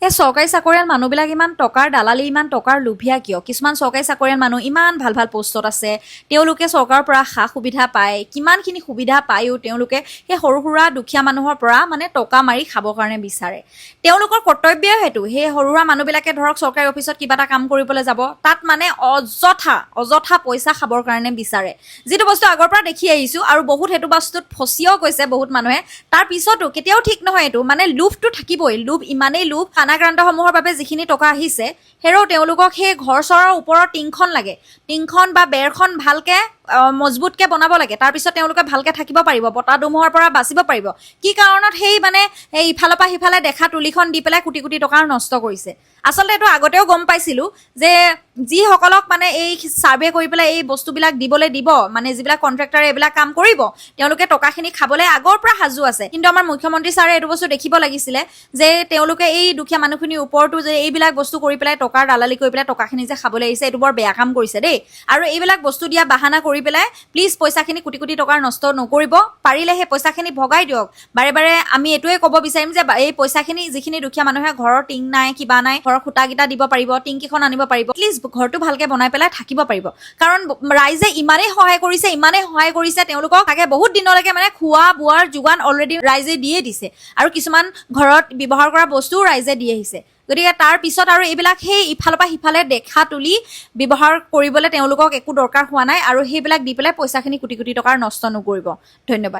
এই চৰকাৰী চাকৰিয়াল মানুহবিলাক ইমান টকাৰ দালালি, ইমান টকাৰ লোভীয়া কিয়? কিছুমান চৰকাৰী চাকৰিয়াল মানুহ ইমান ভাল ভাল পষ্টত আছে, তেওঁলোকে চৰকাৰৰ পৰা সা সুবিধা পায়, কিমানখিনি সুবিধা পায়ো তেওঁলোকে সেই সৰু সুৰা দুখীয়া মানুহৰ পৰা মানে টকা মাৰি খাবৰ কাৰণে বিচাৰে। তেওঁলোকৰ কৰ্তব্যই সেইটো। সেই সৰু সুৰা মানুহবিলাকে ধৰক চৰকাৰী অফিচত কিবা এটা কাম কৰিবলৈ যাব, তাত মানে অযথা অযথা পইচা খাবৰ কাৰণে বিচাৰে, যিটো বস্তু আগৰ পৰা দেখি আহিছোঁ। আৰু বহুত সেইটো বস্তুত ফচিও গৈছে বহুত মানুহে। তাৰ পিছতো কেতিয়াও ঠিক নহয় এইটো, মানে লোভটো থাকিবই। লোভ, ইমানেই লোভ। বানাক্ৰান্তসমূহৰ বাবে যিখিনি টকা আহিছে, হেৰৌ, তেওঁলোকক সেই ঘৰ চৰৰ ওপৰৰ টিংখন লাগে। টিংখন বা বেৰখন ভালকে মজবুতকে বনাব লাগে। তাৰপিছত তেওঁলোকে ভালকে থাকিব পাৰিব, বতাহ ধুমুহাৰ পৰা বাচিব পাৰিব। কি কাৰণত সেই মানে এই ইফালৰ পৰা সিফালে দেখা তুলিখন দি পেলাই কোটি কোটি টকাৰ নষ্ট কৰিছে? আচলতে এইটো আগতেও গম পাইছিলোঁ যে যিসকলক মানে এই ছাৰ্ভে কৰি পেলাই এই বস্তুবিলাক দিবলৈ দিব, মানে যিবিলাক কণ্ট্ৰেক্টাৰে এইবিলাক কাম কৰিব, তেওঁলোকে টকাখিনি খাবলৈ আগৰ পৰা সাজু আছে। কিন্তু আমাৰ মুখ্যমন্ত্ৰী ছাৰে এইটো বস্তু দেখিব লাগিছিলে যে তেওঁলোকে এই দুখীয়া মানুহখিনিৰ ওপৰতো যে এইবিলাক বস্তু কৰি পেলাই, টকাৰ দালালি কৰি পেলাই টকাখিনি যে খাবলৈ আহিছে, এইটো বৰ বেয়া কাম কৰিছে দেই। আৰু এইবিলাক বস্তু দিয়া বাহানা কৰি পেলাই প্লিজ পইচাখিনি কোটি কোটি টকাৰ নষ্ট নকৰিব। পাৰিলে সেই পইচাখিনি ভগাই দিয়ক। বাৰে বাৰে আমি এইটোৱে ক'ব বিচাৰিম যে এই পইচাখিনি যিখিনি দুখীয়া মানুহে ঘৰৰ টিং নাই, কিবা নাই, ঘৰৰ খুঁটাকেইটা দিব পাৰিব, টিংকেইখন আনিব পাৰিব, প্লিজ ঘৰটো ভালকে বনাই পেলাই থাকিব পাৰিব। কাৰণ ৰাইজে ইমানেই সহায় কৰিছে, ইমানেই সহায় কৰিছে তেওঁলোকক, তাকে বহুত দিনলৈকে মানে খোৱা বোৱাৰ যোগান অলৰেডি ৰাইজে দিয়ে দিছে আৰু কিছুমান ঘৰত ব্যৱহাৰ কৰা বস্তুও ৰাইজে দি আহিছে। গতিকে তাৰ পিছত আৰু এইবিলাক সেই ইফালৰ পৰা সিফালে দেখা তুলি ব্যৱহাৰ কৰিবলৈ তেওঁলোকক একো দৰকাৰ হোৱা নাই। আৰু সেইবিলাক দি পেলাই পইচাখিনি কোটি কোটি টকাৰ নষ্ট নকৰিব। ধন্যবাদ।